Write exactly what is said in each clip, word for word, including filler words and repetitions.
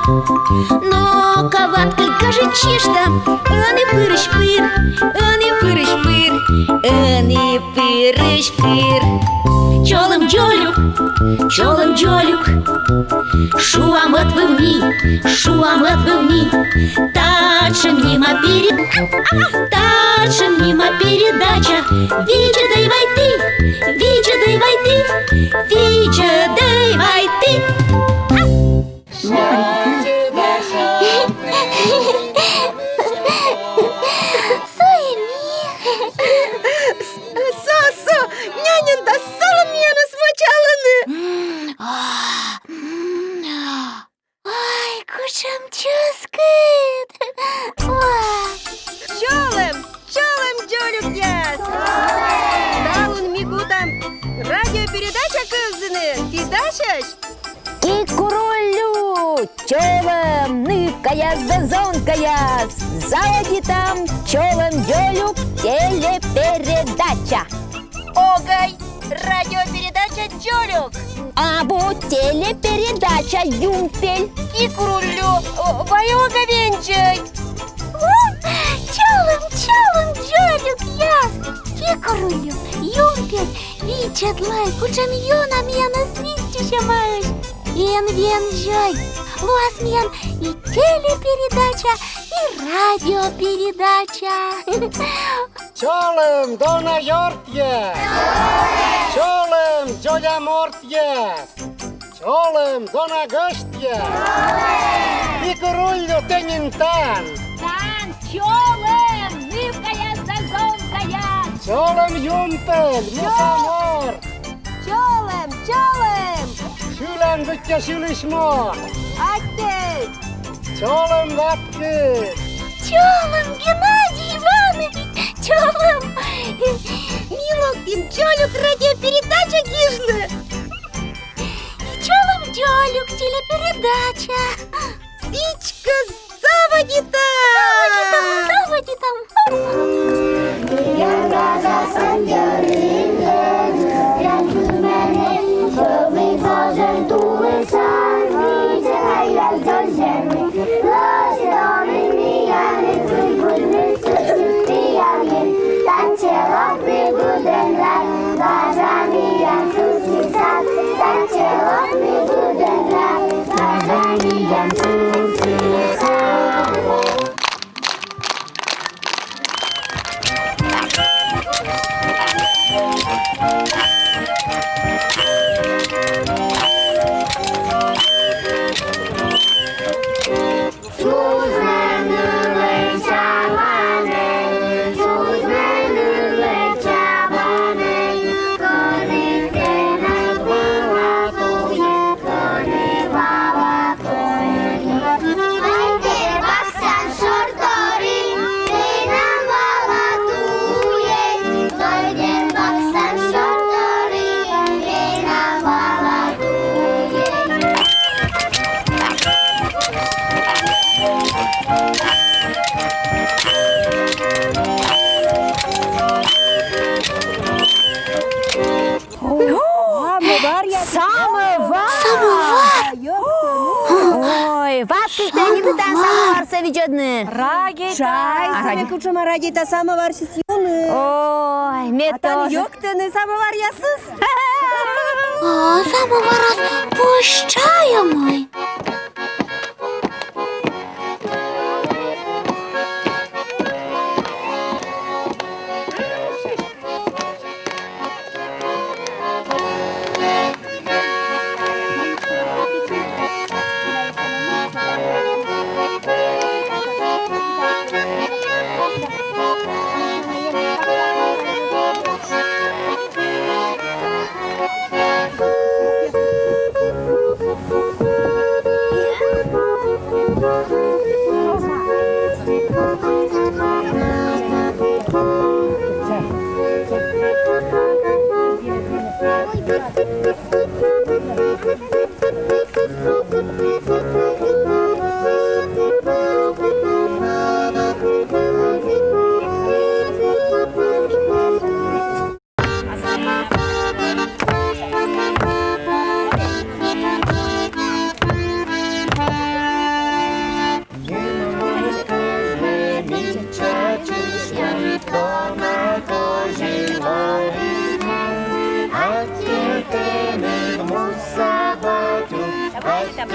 Но-ка, ваткыль, гажӧдчышта, ӧні пырысь-пыр, ӧні пырысь-пыр, ӧні пырысь-пыр. Чолӧм, дзолюк, чолӧм, дзолюк, шуам ӧтвыв ми, шуам ӧтвыв ми. Татшӧм нима пере-, татшӧм нима передача. Видзӧдӧй вай ті, видзӧдӧй вай ті, видзӧдӧй вай ті. Со и ми. Со, со, няньӧн да сӧлӧм миянӧс вочалӧны. М, а, м, а. Ой, кутшӧм чӧскыд. Ой. Чолӧм, чолӧм, дзолюкъяс! Талун ми кутам радиопередача кывзыны. Ті дасьӧсь? Кикуруллю! Чолӧм, нывкаяс да зонкаяс! Заводитам «Чолӧм, дзолюк» телепередача. Огӧй, радиопередача «Дзолюк». Абу, телепередача «Юмпель». Кикуруллю, о, вай огӧ вензьӧй. О, чолӧм, чолӧм, дзолюкъяс! Кикуруллю, Юмпель, видзӧдлӧй, кутшӧм ёна миянӧс виччысьӧмаӧсь. Эн вензьӧй, лоас миян и телепередача, и радиопередача. Чолӧм, дона ёртъяс! Чолӧм, дзоля мортъяс! Чолӧм, дона гӧсьтъяс! Кикуруллю, тэ нин тан! Тан, чолӧм, нывкаяс да зонкаяс! Чолӧм, Юмпель, муса морт! Чолӧм, чолӧм! Сьылан быттьӧ сьылысь морт! Аттьӧ! Чолӧм, ваткыд! Чолӧм, Геннадий Иванович! Чолӧм! Ми локтім «Дзолюк» радиопередача гижны. Чолӧм, «Дзолюк» телепередача. Сідзкӧ, заводитам! Заводитам, заводитам! Самӧвар! Самӧвар! Самӧвар! Ой, ваткыд, тэ нин кутан самӧварсӧ видзӧдны. Радейта. Ага. Кутшӧма радейта самӧварсьыс юны. Ой, ме тоже. А тан ёктӧны самӧваръясыс. А, самӧварас пӧсь чай-ӧ мый? Ой,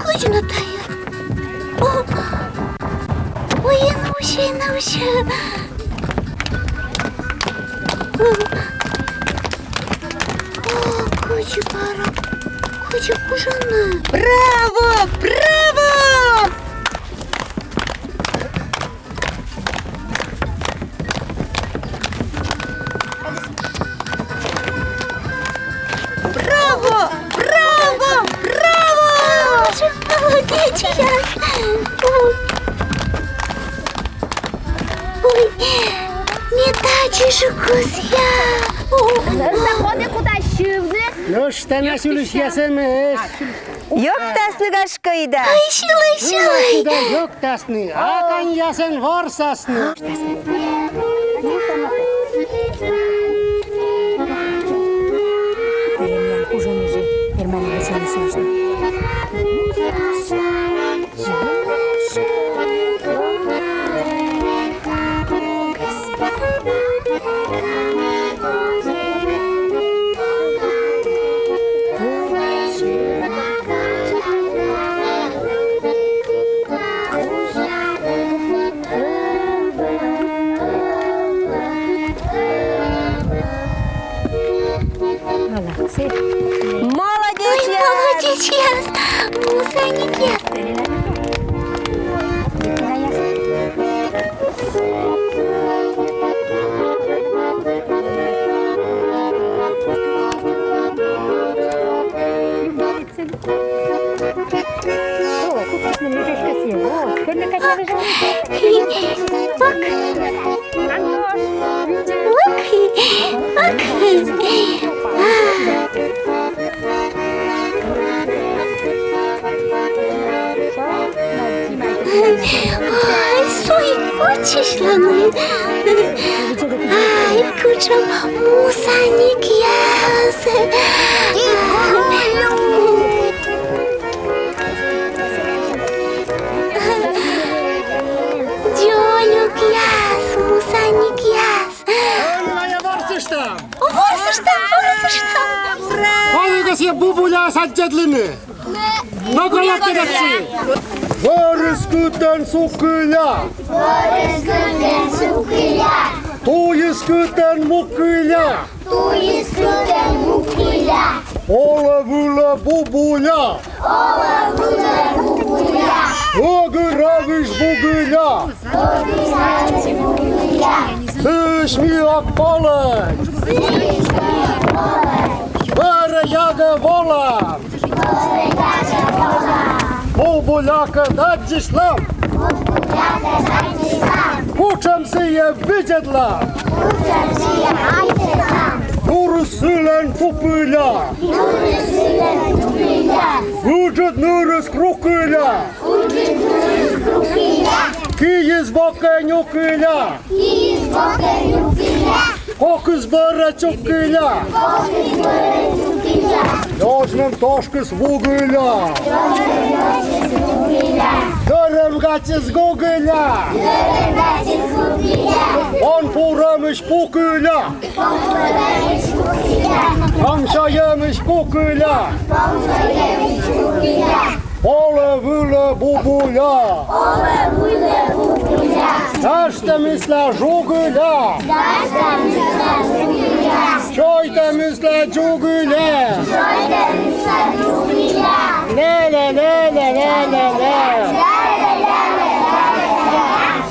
кыдзи нӧ тайӧ? О, ой, эн уся, эн уся. О, кыдзи бара, кыдзи кужӧны. Браво, браво! Браво! Браво! Браво! Молодечияс! Ой, ме тадзи жӧ кӧсъя. Ой. Заходы куда сьывны? Нӧшта на сьылысьясӧмыс. Ёктасны, гашкӧ, и да. Ай, сьылӧй, сьылӧй. Да, ёктасны. Аканьясӧн ворсасны. Молодцы. Молодечияс! Ой, молодечияс! Мусаникъяс! О, кыдз нӧ мешочкӧ сійӧ. О, кыдз нӧ качалӧ жӧ. Лок. Лок. Лок. Ай, суй, кучысь лоӧ. Ай, кучӧм мусаникъяс. Дзолюкъяс, мусаникъяс. Ворсыштам! Ворсыштам, ворсыштам! Колӧ кӧ сійӧ бубуляӧс аддзӧдлыны? Но, колӧ аддзӧдны. Вӧрыс кытӧн сукыля. Вӧрыс кытӧн сукыля. Туйыс кытӧн мукыля. Туйыс кытӧн мукыля. Олӧ-вылӧ бубуля. Олӧ-вылӧ бубуля. Ӧгыравысь бугыля. Ӧгыравысь бугыля. Сыысь ми ог полӧй. Сыысь ми ог полӧй. Вӧрӧ ягӧ волам. Вӧрӧ ягӧ волам. Бубулякӧд аддзысьлам. Бубулякӧд аддзысьлам. Кутшӧм сійӧ видзӧдлам. Кутшӧм сійӧ видзӧдлам. Нурыс сылӧн тупыля. Нурыс сылӧн тупыля. Ыджыд нырыс крукыля. Ыджыд нырыс крукыля. Киыс бокӧ нюкыля. Киыс бокӧ нюкыля. Кокыс бӧрӧ чукыля. Кокыс бӧрӧ чукыля. Ёзьмӧм тошкыс вугыля. Ёзьмӧм тошкыс вугыля. Дӧрӧм гачыс гугыля. Дӧрӧм гачыс гугыля. Понпурӧмысь пукыля. Понпурӧмысь пукыля. Комсьӧмысь кукыля. Комсьӧмысь кукыля. Олӧ-вылӧ бубуля. Олӧ-вылӧ бубуля. Дасьтӧмысла жугыля. Дасьтӧмысла жугыля. Сёйтӧмысла дзугыля. Сёйтӧмысла дзугыля. Ля-ля-ля-ля-ля-ля-ля. Ля-ля-ля-ля-ля-ля-ля.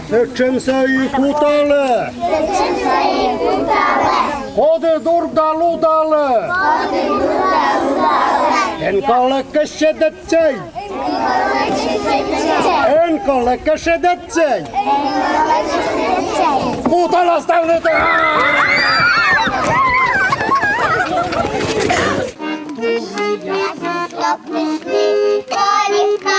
Сэтшӧмсӧ и куталӧ. Сэтшӧмсӧ и куталӧ. Коді дургдал удалӧ. Коді дургдал удалӧ. Эн колӧ кӧ шедӧдчӧй. Эн колӧ кӧ шедӧдчӧй. Куталас ставныд. Только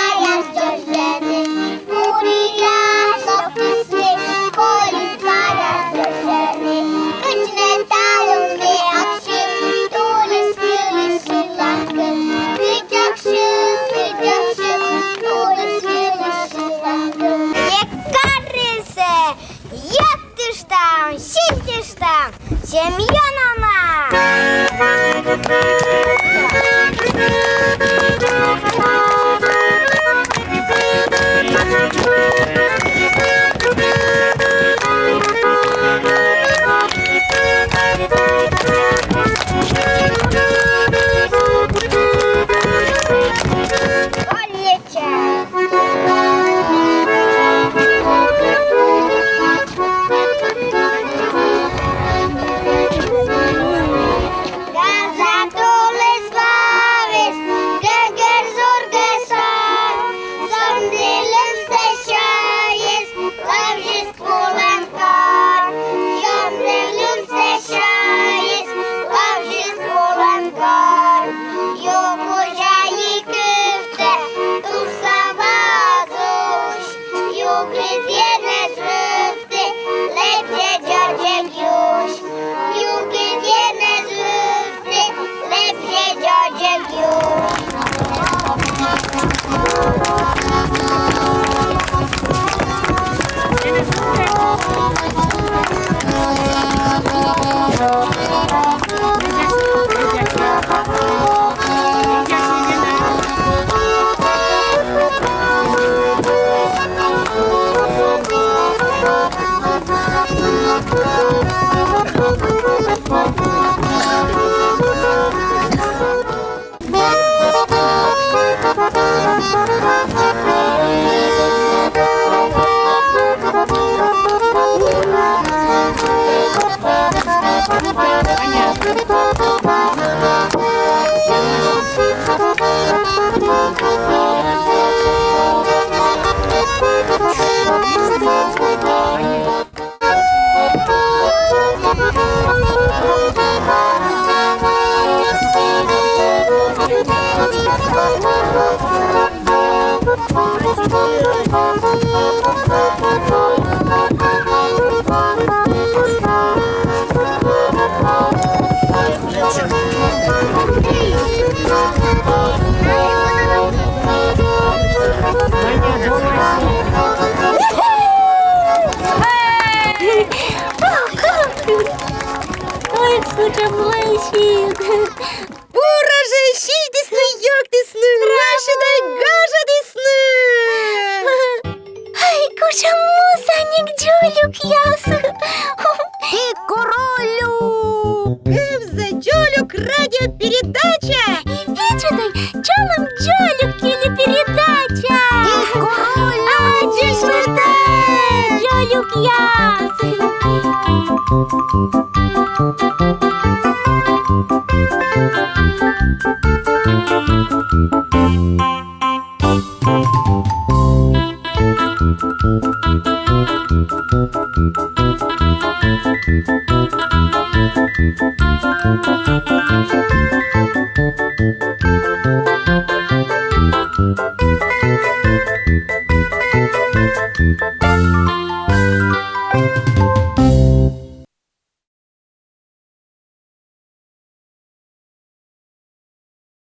Ой, кутшӧм млысь. Бура жӧ, сийтісны, йӧктісны, лӧсьыд гажӧдісны. Ой, кутшӧм мусаник дзолюкъяс. Тэ король у. Кывзы, дзолюк, радиопередача. И видзӧдӧй чолӧм дзолюк телепередача. Тэ король у. Аддзысьлытӧдз, дзолюкъяс.